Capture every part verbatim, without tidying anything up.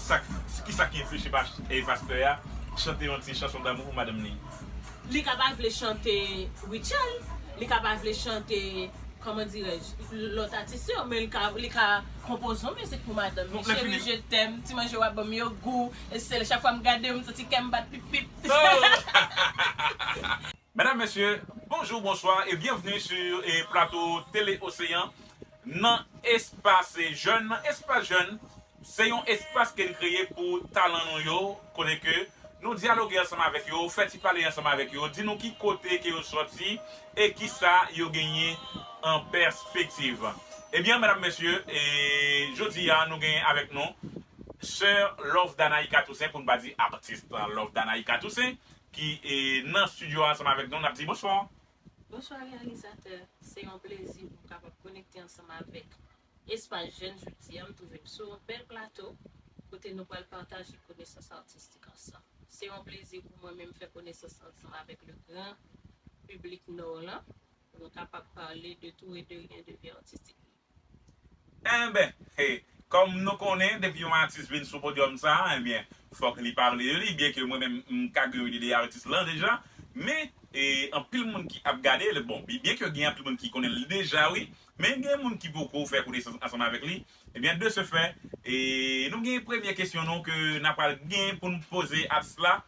Sa, kisa ki enfeche pas- e pastè a chante yon ti chanson damou pou madanm li? Li ka pa vle chante Rutshelle, li ka pa vle chante, comment dirais-je, lòt atis yo, men li ka, li ka konpoze yon mizik pou madanm li. Bon, lè Chérie, fini. Je t'aime, ti manje w ap ban m yo gou, e se chak fwa m gade w, m santi kè m bat pip pip. Oh! Medam, mesye, bonjou, bonswa e byenvni sou e plato Tele Oseyan nan Espas Jèn. Nan Espas Jèn, se yon espas ke n kreye pou talan nou yo, kote ke nou dyaloge ansanm avèk yo, fè ti pale ansanm avèk yo, di nou ki kote ke yo sòti e kisa yo genyen an pèspektiv. Ebyen, medam, mesye, e jodi a, nou genyen avèk nou Sè Lovedana Ika Toussaint, pou n pa di atis Lovedana Ika Toussaint, ki e, nan estidyo a ansanm avèk nou, n ap di bonswa. Bonswa, reyalizatè. Se yon plezi pou m kapab konekte ansanm avèk Espas Jèn jodi a. M twouve m sou yon bèl plato, kote nou pral pataje konesans atistik ansanm. Se yon plezi pou mwen menm fè konesans ansanm avèk le gran piblik Nò lan, pou nou kapab pale de tou e de ryen de vi atistik li. Enben, hey, kòm nou konnen, depi yon atis vin sou podyòm sa, enben, fòk li pale de li, byen ke mwen menm, m ka gen yon ide de atis lan deja, men, e, anpil moun ki ap gade, bon, byen ke gen anpil moun ki konnen l deja, wi, men gen moun ki poko fè konesans ansanm avèk li, ebyen, de ce fait, e, nou gen premye kesyon nou ke n ap pral gen pou n poze atis la,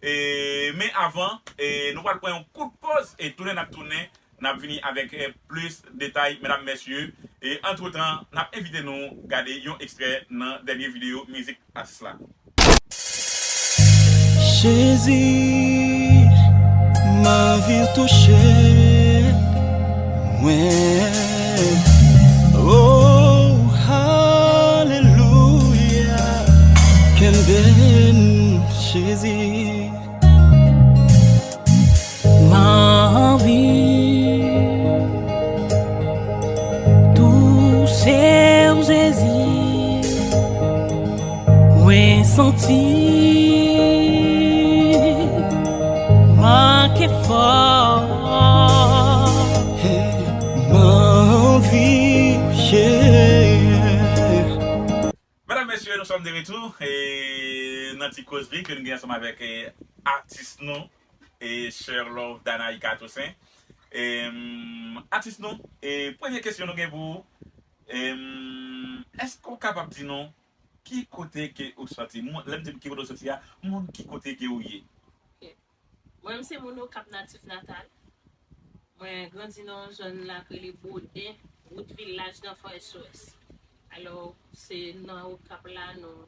e, men avan, e, nou pral pran yon kout poz, e tounen n ap tounen, n ap vini avèk, e, plis detay, medam, mesye. E antretan, n ap envite nou gade yon ekstrè nan dènye videyo mizik atis la. Jezi, m anvi w touche mwen. Oh, alelouya. Kenbe m, Jezi. M anvi touche w, Jezi. Mwen santi manke fò. Hey, m anvi, yeah. Medam, mesye, nous sommes de retour e nan ti kozri ke nou gen ansanm avèk e, atis nou, e Sè Lovedana Ika Toussaint. E, mm, atis nou, e premye kesyon nou gen pou ou, e, mm, èske w kapab di nou ki kote ke ou sòti? Moun, lè m di ki kote w sòti a, moun ki kote ke ou ye? Ok. Mwen, m se moun Okap natif natal. Mwen grandi nan yon zòn la k rele Boden, wout vilaj nan Fò S O S. Alò, se nan Okap la nou